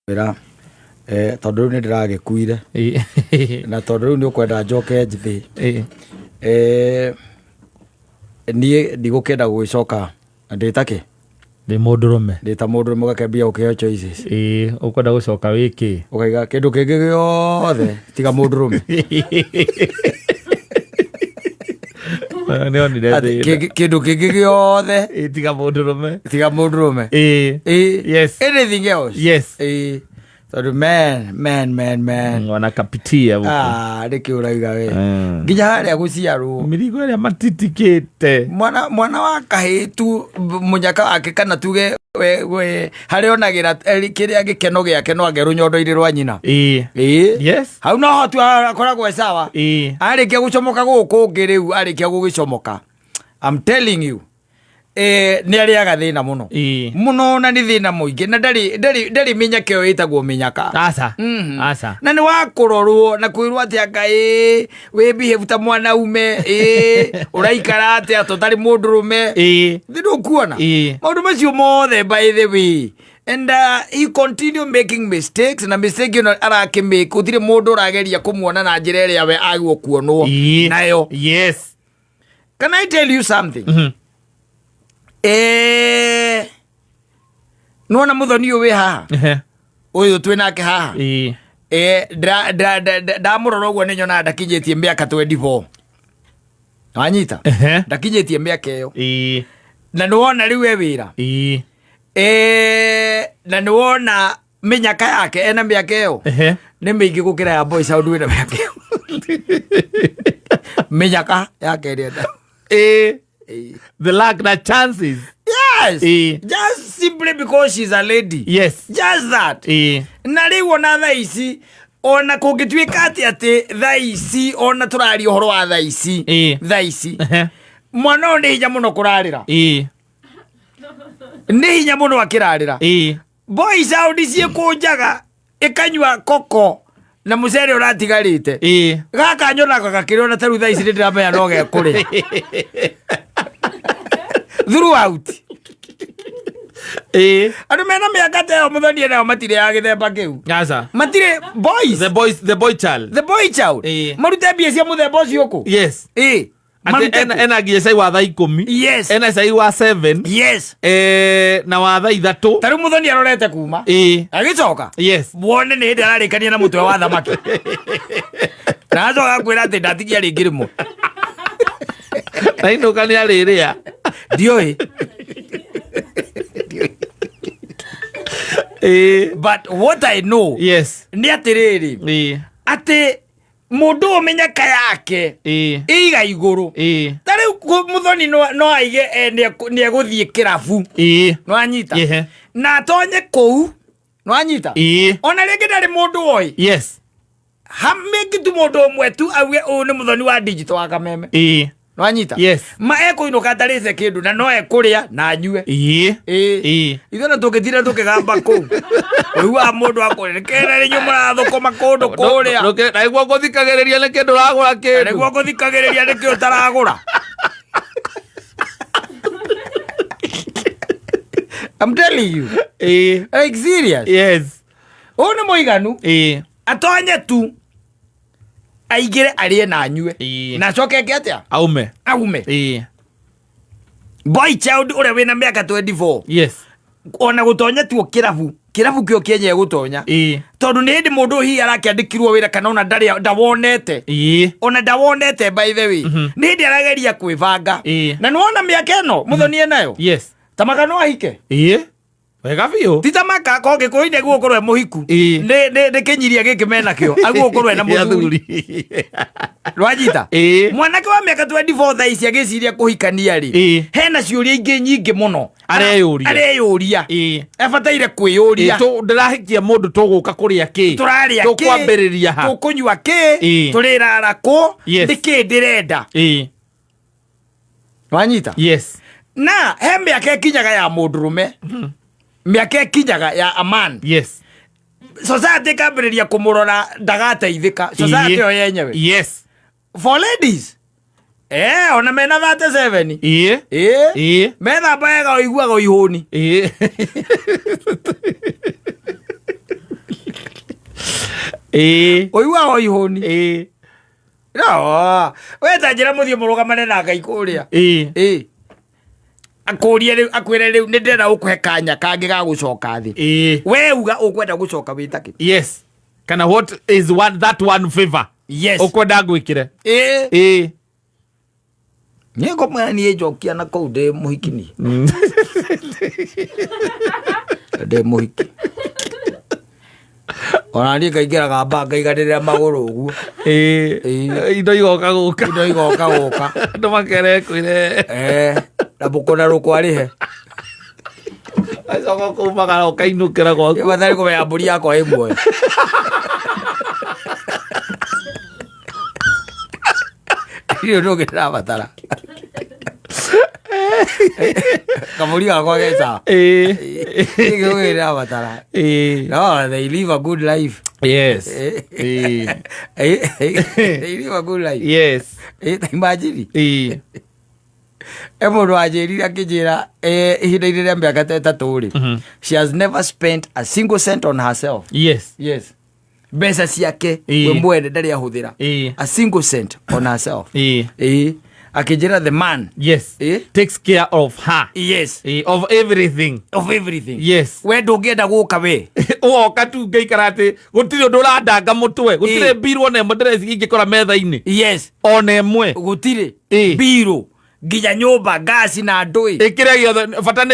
Wĩra tondũ rĩu nĩ ndĩragĩkuire na tondũ rĩu nĩ ũkwenda njoke njthĩ, niĩ ndigũkĩenda gũgĩcoka ndĩ ta kĩ? Ndĩ mũndũrũme. Ndĩ ta mũndũrũme, ũgakĩambia gũkĩheo choices. Ĩĩ, ũkwenda gũcoka wĩ kĩ? Ũkaiga kĩndũ kĩngĩ gĩothe tiga mũndũrũme. Nĩonire Atĩ thĩna. Kĩndũ kĩngĩ gĩothe Ĩĩ, tiga mũndũrũme. Tiga mũndũrũme. Ĩĩ. Ĩĩ. Yes. Anything else. Ĩĩ, tondũ man, man, man, man. Wanakapitia huko. Ah, nĩkĩ ũrauga we? Nginya harĩa gũciarwo. Mĩrigo ĩrĩa matitikĩte. Mwana wa kahĩĩ tu mũnyaka wake, kana tuge we harĩa onagĩra kĩrĩa gĩkeno gĩake no ange rũnyondo-inĩ rwa nyina. Ĩĩ. Hau no ho tu akoragwo e sawa. Arĩkia gũcomoka gũkũ ũngĩ, rĩu arĩkia gũgĩcomoka, I'm telling you, nĩ arĩaga thĩna mũno mũno, na nĩ thĩna mũingĩ, na ndarĩ mĩnyaka ĩyo ĩtagwo mĩnyaka. Aca. Aca. Na nĩ wa kũrorwo na kwĩrwo atĩ anga ĩ wĩ behave ta mwanaume, ĩ ũraikara atĩa tũtarĩ mũndũrũme? Thĩ ndũkuona maũndũ macio mothe, by the way. And he continue making mistakes, na mistake ĩno arakĩmake, gũtirĩ mũndũ ũrageria kũmuona na njĩra ĩrĩa we agwo kuonwo nayo. Can I tell you something? Nĩwona mũthoni ũyũ wĩ haha? Ũyũ twĩ nake haha. Ndamũrora ũguo nĩ nyonaga ndakinyĩtie mĩaka 24, wanyita? Ndakinyĩtie mĩaka ĩyo. Na nĩwona rĩu e wĩra. Na nĩwona mĩnyaka yake ena mĩaka ĩyo nĩ mĩingĩ gũkĩra ya boy sound wĩna mĩaka ĩyo, mĩnyaka yake ĩrĩa The luck na chances. Yes. Just simply because she's a lady. Just that. Na rĩu ona thaa ici, ona kũngĩtuĩka atĩ thaa ici, ona tũraria ũhoro wa thaa ici, thaa ici mwana ũyũ nĩ hinya mũno kũrarĩra. Nĩ hinya mũno akĩrarĩra. Boy sound ciĩkũnjaga ĩkanyua koko na mũcere ũratigarĩte. Gaka nyonaga gakĩrĩ, ona tarĩu thaa ici nĩ ndĩramenya no gekũrĩa throughout. Andũ mena mĩaka ta ĩyo mũthoni nayo matirĩ ya gĩthemba kĩu. Aca. Matirĩ boys. The boy child. The boy child. Marute mbia cia mũthemba ũcio kũ? Ĩĩ. Atĩ Marute ena kũ? Ena nginya cai wa thaa 10. Ena cai wa 7. Na wa thaa 3. Ta rĩu mũthoni arorete kuma agĩcoka wone nĩ hĩndĩ ararĩkania na mũtwe wa thamaki, na acoka kwĩra atĩ ndatigia rĩngĩ rĩmwe. Na inũka nĩ arĩrĩa. Ndiũĩ. But what I know nĩ atĩrĩrĩ, atĩ mũndũ ũyũ mĩnyaka yake ĩiga igũrũ. Ta rĩu mũthoni no aige nĩ egũthiĩ kĩrabu. Nĩwanyita? Na atonye kũu, nĩwanyita? Ona rĩngĩ ndarĩ mũndũ oĩ. Hamĩngĩ tu mũndũ ũmwe tu auge ũyũ nĩ mũthoni wa digital wa Kameme. Nĩwanyita? Yes. Ma ekũinũka atarĩte kĩndũ, na no ekũrĩa na anyue. Ĩĩ. Ithuĩ na tũngĩtinda tũkĩgamba kũu, ũiguaga mũndũ akũrĩa kĩrĩa rĩnyũ mũrathũkũma kũndũ kũrĩa. Na nĩguo ngũthikagĩrĩria nĩkĩ ndũragũra kĩndũ. Nĩguo ngũthikagĩrĩria nĩkĩ ũtaragũra. I'm telling you. Like serious. Ũyũ nĩ mũiganu. Atonye tu aingĩre arĩe na anyue. Na acoke eke atĩa? Aume. Aume. Boy child ũrĩa wĩna mĩaka 24, ona gũtonya tuo kĩrabu, kĩrabu kĩo kĩenyewe gũtonya, tondũ nĩ hĩndĩ mũndũ ũyũ hihi arakĩandĩkirwo wĩra, kana ona ndarĩ ndawonete. Ona ndawonete, by the way. Nĩ hĩndĩ arageria kwĩbanga. Na nĩwona mĩaka ĩno mũthoni enayo, tamaka no ahike. Ĩĩ, wega biũ. Ti tamaka ko gĩkũyũ-inĩ gũkorwo e mũhiku. Nĩ kĩnyiria gĩkĩ menakĩo agũkorwo ena mũthuri. Rwanyita? Mwanake wa mĩaka 24 thaa ici agĩciria kũhikania rĩ, hena ciũria ingĩ nyingĩ mũno Areyũria. Areyũria. Ebataire kwĩyũria. Ndĩrahikia mũndũ, tũgũka kũrĩa kĩ? Tũrarĩa kĩ? Tũkwambĩrĩria ha? Tũkũnyua kĩ? Tũrĩrara kũ? Nĩkĩ ndĩrenda? Wanyita? Yes. Na he mĩaka ĩkinyaga ya mũndũrũme, mĩaka ĩkinyaga ya a man, society ĩkambĩrĩria kũmũrora ndagateithĩka, society ĩyo yenyewe. For ladies, ona mena 37, ĩĩ, methamba wega ũiguaga ũihũni. Ĩĩ. Ũiguaga o ihũni. Ĩĩ. No, we ta njĩra mũthiĩ mũrũgamane na Ngai kũrĩa. Ĩĩ. Ĩĩ. Akũrie rĩu, akwĩre rĩu nĩ ndĩrenda gũkũhe kanya kangĩ ga gũcoka thĩ. Ĩĩ. We uga ũkwenda gũcoka wĩ takĩ. Yes. Kana what is one that one favor? Yes. Ũkwenda ngwĩkĩre. Ĩĩ. Ĩĩ. Niĩ ngũmwĩra niĩ njokia na kũu ndĩ mũhiki niĩ. Ndĩ mũhiki. Ona niĩ ngaingĩraga mbaa ngaiganĩrĩra magũrũ ũguo. Ĩĩ. Ĩĩ. Indo igoka gũka. Indo igoka gũka. Andũ makere kwĩre. Eh, na mũkũna rũkwarĩhe. Acoka kumagara ũkainũkĩra gwaku. Mathari kũmenya mbũri yakwa ĩ muoyo. Ndirĩ ũndũ ũngĩ ndĩrabatara. Kabũri gakwa ge sawa. Ĩĩ. Ndirĩ ũndũ ũngĩ ndĩrabatara. Ĩĩ. No, they live a good life. Yes. Ĩĩ. They live a good life. Yes. Ta imagine. Ĩĩ. E mũndũ wanjĩrire akĩnjĩra ihinda-inĩ rĩa mĩaka ta ĩtatũ rĩ, she has never spent a single cent on herself. Yes. Yes. Mbeca ciake Ĩĩ. we mwene ndarĩ ahũthĩra. Ĩĩ. A single cent on herself. Ĩĩ. Ĩĩ. Akĩnjĩra the man. Yes. Ĩĩ. Takes care of her. Yes. Ĩĩ, of everything. Of everything. Yes. We ndũngĩenda gũka we. Woka tu ngaikara atĩ gũtirĩ ũndũ ũrandanga mũtwe gũtirĩ Ĩĩ. mbirũ ona ĩmwe ndĩreciria ingĩkora metha-inĩ Yes. ona ĩmwe. Gũtirĩ. Ĩĩ. Mbirũ. Nginya nyũmba ngasi na ndũĩ. Ĩkĩrĩa gĩothe bata nĩ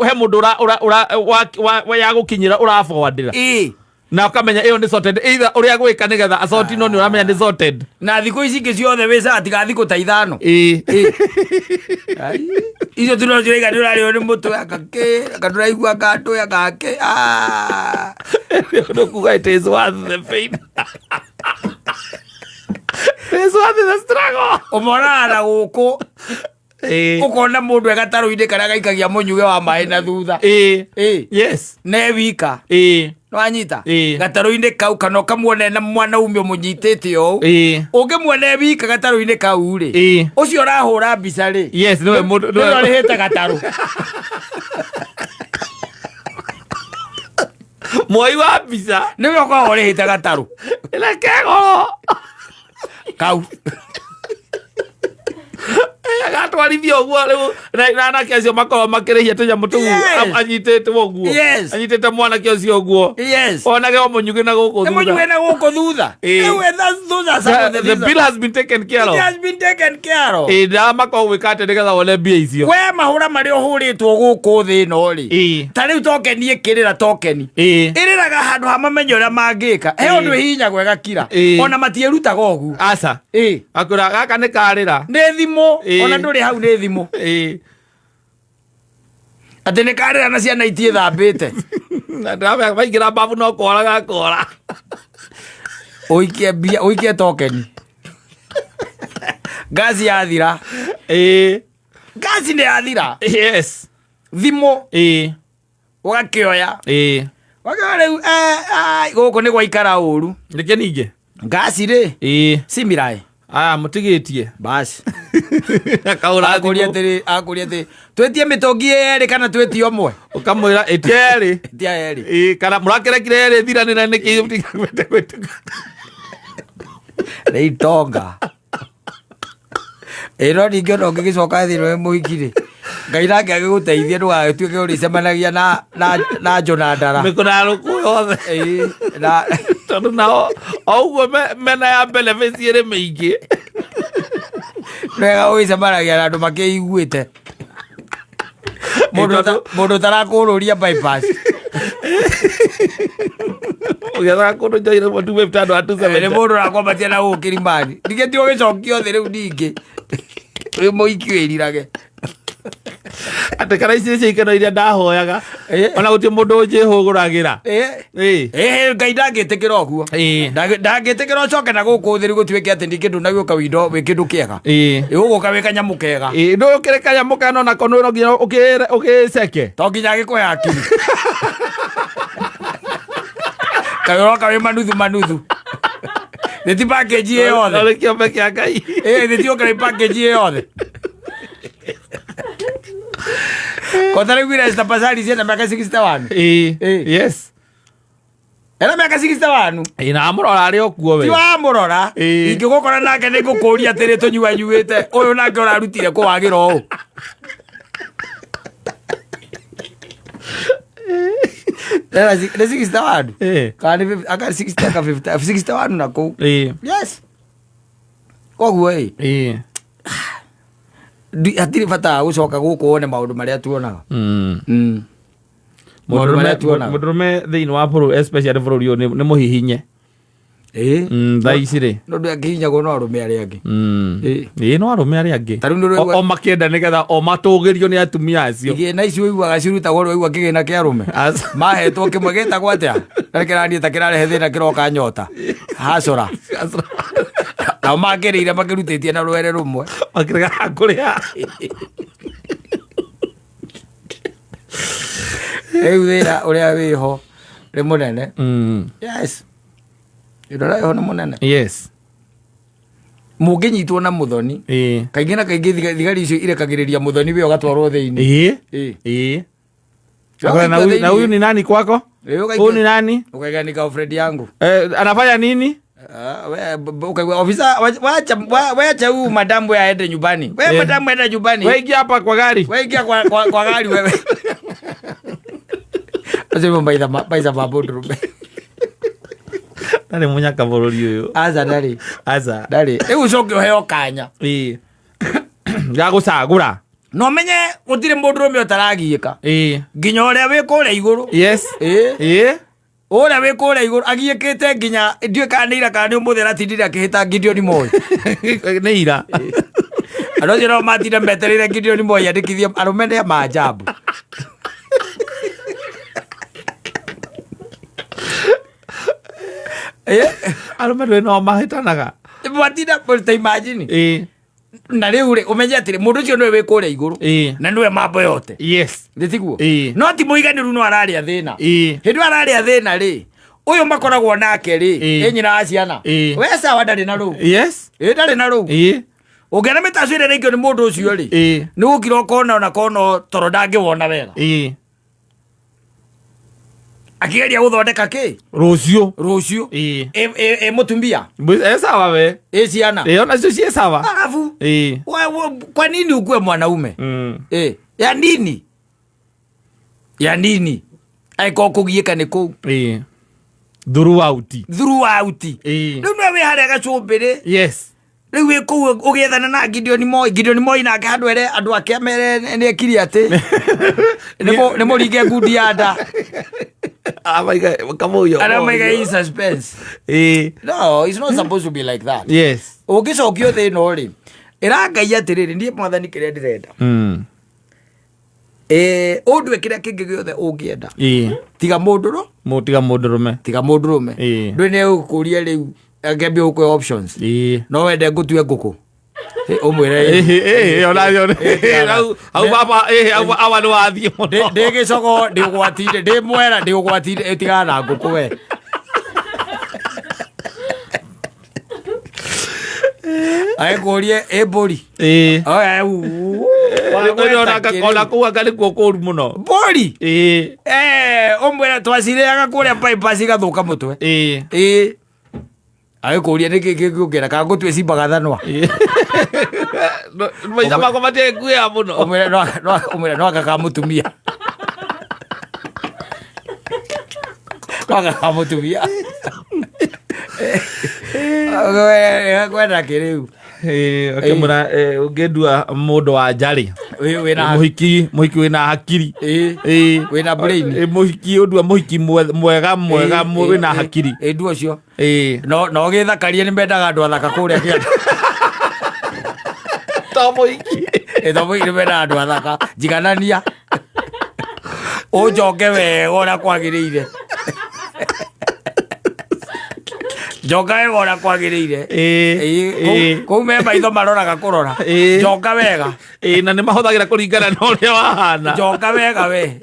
he mũndũ ya gũkinyĩra ũraforwardĩra. Ĩĩ. Na ũkamenya ĩyo nĩ sorted either ũrĩa gwĩka nĩgetha asort no nĩ ũramenya nĩ sorted. Na thikũ ici ingĩ ciothe wĩ sawa tiga thikũ ta ithano. Ĩĩ. Ĩĩ. Ai, icio tu no ciraiga nĩ ũrarĩo nĩ mũtwe akakĩ anga ndũraigua anga ndũĩ anga kĩ. Ah. Nĩ kuga it is worth the pain. It is worth the struggle. Ũmonaga na gũkũ Ĩĩ. ũkona mũndũ e gatarũ-inĩ karĩa gaikagia mũnyuge wa maĩ na thutha. Ĩĩ. Ĩĩ. Yes. Ne wika. Ĩĩ. Nĩwanyita? Ĩĩ. Gatarũ-inĩ kau kana ũkamuona na mwanaume ũmũnyitĩte ũũ. Ĩĩ. Ũngĩmuona e wika gatarũ-inĩ kau rĩ. Ĩĩ. Ũcio ũrahũra mbica rĩ. Yes, nĩwe mũndũ Nĩwe ũrĩhĩte gatarũ. Mwoi wa mbica. Nĩwe ũkoragwo ũrĩhĩte gatarũ. Reke goro. Kau. Agatwarithia ũguo rĩu na anake acio makoragwo makĩrĩhia tũnyamũ tũu Yes. anyitĩte ũguo. Yes. Anyitĩte mwanake ũcio ũguo. Yes. Onage o mũnyugĩ na gũkũ Nĩ thutha. mũnyuge na gũkũ thutha. Ĩĩ. Rĩu those are some of The the things bill has been taken care It of. has been taken care of. Ĩĩ ndamakorwo gwĩka atĩ nĩgetha wone mbia icio. We mahũra marĩa ũhũrĩtwo gũkũ thĩ ĩno rĩ. Ĩĩ. Ta rĩu tokeni ĩkĩrĩra tokeni. Ĩĩ. Ĩrĩraga handũ ha mamenye ũrĩa mangĩka. He ũndũ ĩhihinyagwo ĩgakira. Ĩĩ. Ona matiĩrutaga ũguo. Aca. Ĩĩ. Akwĩra gaka nĩ karĩra. Nĩ thimũ. Ĩĩ. Ona ndũrĩ hau nĩ thimũ. Ĩĩ. Atĩ nĩ karĩra na ciana itiĩthambĩte. Na ndĩramenya maingĩra mbabu no kora gakora. Ũikie mbia, ũikie tokeni. Ngaci yathira. Ĩĩ. Ngaci nĩ yathira. Yes. Thimũ Ĩĩ. ũgakĩoya. Ĩĩ. Ũgakĩoya rĩu gũkũ nĩ gwaikara ũru. Nĩkĩ ningĩ? Ngaci rĩ. Ĩĩ. Cimirai. Aya mũtigĩtie. Basi. Akaũra Akũria thimũ. atĩrĩ, akũria atĩrĩ, twĩtie mĩtũngi yerĩ kana twĩtie ũmwe? Ũkamwĩra ĩtia yerĩ. Ĩtia yerĩ. Ĩĩ kana mũrakĩrekire yerĩ thiranĩra nĩkĩ mũtigakwende gwĩtĩka. Nĩ itonga. Ĩĩ no ningĩ ona ũngĩgĩcoka thĩ ĩno wĩ mũhiki rĩ, Ngai nake agĩgũteithie ndũgagĩtuĩke ũrĩcemanagia na njũna ndara. Mĩkũna ya rũkũ yothe. Ĩĩ, na Tondũ nao o ũguo mena ya benefits ĩrĩ mĩingĩ. Wega ũgĩcemanagia na andũ makĩiguĩte. Mũndũ ũtarakũrũria bypass. Ũgĩethaga kũndũ njoire mũtu wĩ tandũ wa two Nĩ seventy. mũndũ ũrakwambatia na gũkũ kĩrimani. Ningĩ ti ũgĩcokio thĩ rĩu ningĩ. Wĩ mũhiki wĩrirage. Atĩ kana ici nĩcio ikeno iria ndahoyaga. Ĩĩ. Ona gũtirĩ mũndũ ũnjĩhũgũragĩra. Ĩĩ. Ĩĩ. Ĩĩ, Ngai ndangĩtĩkĩra ũguo. Ĩĩ. Ndangĩtĩkĩra ũcoke na gũkũ thĩ rĩu gũtuĩke atĩ ningĩ ndũnagĩũka windo wĩ kĩndũ kĩega. Ĩĩ. Ĩ ũgũka wĩ kanyamũ kega. Ĩĩ, ndũĩ ũkĩrĩ kanyamũ kana onako no nginya ũgĩceke. To nginya agĩkũhe hakiri. Kaĩ ũroka wĩ manuthu manuthu. Nĩ ti package ĩ yothe. No nĩ kĩombe kĩa Ngai. Ĩĩ, nĩ ti ũka wĩ package ĩ yothe. Kota rĩu ira Esther Pasari ciena mĩaka 61. Ĩĩ. Ĩĩ. Yes. Ena mĩaka 61. Ĩ, na amũrora arĩ o kuo we. Ti wamũrora. Ĩĩ. Ingĩgũkora nake nĩ ngũkũria atĩrĩ tũnyuanyuĩte ũyũ nake ũrarutire kũ wagĩra ũũ. Ena nĩ 61. Ĩĩ. Kana nĩ aka 60 aka 50 61 na kũu. Ĩĩ. Yes. Koguo ĩ Ĩĩ. Hatirĩ bata wa gũcoka gũkũ wone maũndũ marĩa tuonaga. Maũndũ Mũndũrũme marĩa tuonaga. Mũndũrũme thĩinĩ wa bũrũri, especially bũrũri ũyũ, nĩ mũhihinye. Thaa ici rĩ. No ndũ akĩhihinyagwo no arũme arĩa angĩ. Ĩĩ. Ĩĩ, no arũme arĩa angĩ. Ta rĩu nĩ ũraigua- O makĩenda nĩgetha o matũgĩrio nĩ atumia acio. Igĩna icio ũiguaga cirutagwo rĩ waigua kĩgĩna kĩa arũme. Mahetwo kĩmwe gĩtagwo atĩa? Na kĩraniĩ ta kĩrarehe thĩna kĩroka nyota. Hacora. Nao makĩrĩire makĩrutĩtie na rwere rũmwe. Makĩregaga kũrĩa. Rĩu wĩra ũrĩa wĩho nĩ mũnene. Yes. Wĩra ũrĩa wĩho nĩ mũnene. Yes. Mũngĩnyitwo na mũthoni. Ĩĩ. Kaingĩ na kaingĩ thigari icio irekagĩrĩria mũthoni we ũgatwarwo thĩinĩ. Ĩĩ. Ĩĩ. Ĩĩ. Na huyu ni nani kwako? Huyu ni nani? Ukaiga ni girlfriend yangu. Anafanya nini? Ah, we, ukaigua ofisa wacha wacha huyu madamu wewe aende nyumbani. Wewe madamu aende nyumbani. Wewe ingia hapa kwa gari. Wewe ingia kwa gari wewe. Acio maitha maitha ma mũndũrũme. Ndarĩ mũnyaka bũrũri ũyũ. Aca ndarĩ. Aca. Ndarĩ. Rĩu ũcoke ũheo kanya. Ĩĩ. Ga gũcagũra. Na ũmenye gũtirĩ mũndũrũme ũtaragiĩka. Ĩĩ. Nginya ũrĩa wĩ kũrĩa igũrũ. Yes. Ĩĩ. Ĩĩ. Ũrĩa wĩ kũrĩa igũrũ agiĩkĩte nginya ndiũĩ kana nĩ ira kana nĩ ũmũthĩ aratindire akĩhĩta Gideon Moi. Nĩ ira. Andũ acio nao matinda metereire Gideon Moi andĩkithie arũme nĩ a maajabu. Arũme ndũĩ no mahĩtanaga. Matinda ta imagine. Ĩĩ. Na rĩu rĩ ũmenye atĩrĩ mũndũ ũcio nĩwe wĩ kũrĩa igũrũ. Ĩĩ. Na nĩwe mambo yote. Yes. Nĩ tiguo? Ĩĩ. No ti mũiganĩru no ararĩa thĩna. Ĩĩ. Hĩndĩ ĩyo ararĩa thĩna rĩ ũyũ makoragwo nake rĩ Ĩĩ. ĩ nyina wa ciana. Ĩĩ. We sawa ndarĩ na rũu. Yes. Ĩ ndarĩ na rũu. Ĩĩ. Ũngĩona mĩtaco ĩrĩa ĩraikio nĩ mũndũ ũcio rĩ Ĩĩ. nĩ gũkira ũkona ona kona toro ndangĩwona wega. Ĩĩ. Akĩgeria gũthondeka kĩ? Rũciũ. Rũciũ. Ĩĩ. Ĩ mũtumia. Ĩ sawa we. Ĩ ciana. Ĩ ona cio ciĩ sawa. Alafu Ĩĩ. kwa nini ukue mwanaume? Ĩ ya nini? Ya nini? Angĩkorwo kũgiĩka nĩ kũu. Ĩĩ. Throughout. Throughout. Ĩĩ. Rĩu nĩwe wĩ harĩa gacumbĩrĩ. Yes. Rĩu wĩ kũu ũgĩethana na Gideon Moi. Gideon Moi nake handũ ere andũ ake amere nĩ ekire atĩ. Nĩ mũringe ngundi ya nda. Aramaiga kamũiyũ. Arĩa maiga in suspense. Ĩĩ. No, it's not supposed to be like that. Yes. Ũngĩcokio thĩna rĩ, ĩra Ngai atĩrĩrĩ, niĩ mwathani kĩrĩa ndĩrenda. Ũndue kĩrĩa kĩngĩ gĩothe ũngĩenda. Ĩĩ. Tiga mũndũrũ. Tiga mũndũrũme. Tiga mũndũrũme. Ĩĩ. Ndũĩ nĩ egũkũria rĩu akĩambia gũkũhe options. Ĩĩ. No wende ngũtue ngũkũ. Ũmwĩre. Ĩĩ, ona hau hau baba, ĩĩ, hau awa nĩ wathiĩ mũno. Ndĩ gĩcogo, ndĩ ũgwati-inĩ, ndĩ mwera, ndĩ ũgwati-inĩ, tigana na ngũkũ we. Agĩkũrie ĩ mbũri. Ĩĩ. Oya, Ona kũu anga nĩkuo kũũru mũno. Mbũri? Ĩĩ. Ũmwĩre twacirĩaga kũrĩa bypass igathũka mũtwe. Ĩĩ. Ĩĩ. Agĩkũria nĩkĩ kĩngĩ kana ngũtue cimba gathanwa. Maica makwa matiagĩkuĩha mũno. Ũmwĩre no anga ka mũtumia. No anga ka mũtumia. Kwenda kĩ rĩu? Akĩmwĩra ũngĩndua mũndũ wa nja rĩ, Wĩna mũhiki wĩna hakiri. Ĩĩ. Wĩna brain. Mũhiki ũndua mũhiki mwega mwega wĩna hakiri. Ĩĩ ndua ũcio. Ĩĩ. No ũgĩthakarie nĩ mendaga andũ athaka kũrĩa kĩanda. To mũhiki. Ĩĩ to mũhiki nĩ mendaga andũ athaka. Njiganania. Ũnjonge wega ũrĩa kwagĩrĩire. Njonga wega ũrĩa kwagĩrĩire. Ĩĩ. Kũu me maitho maroraga kũrora. Ĩĩ. Njonga wega. Ĩĩ, na nĩ mahũthagĩra kũringana na ũrĩa wahana. Njonga wega we.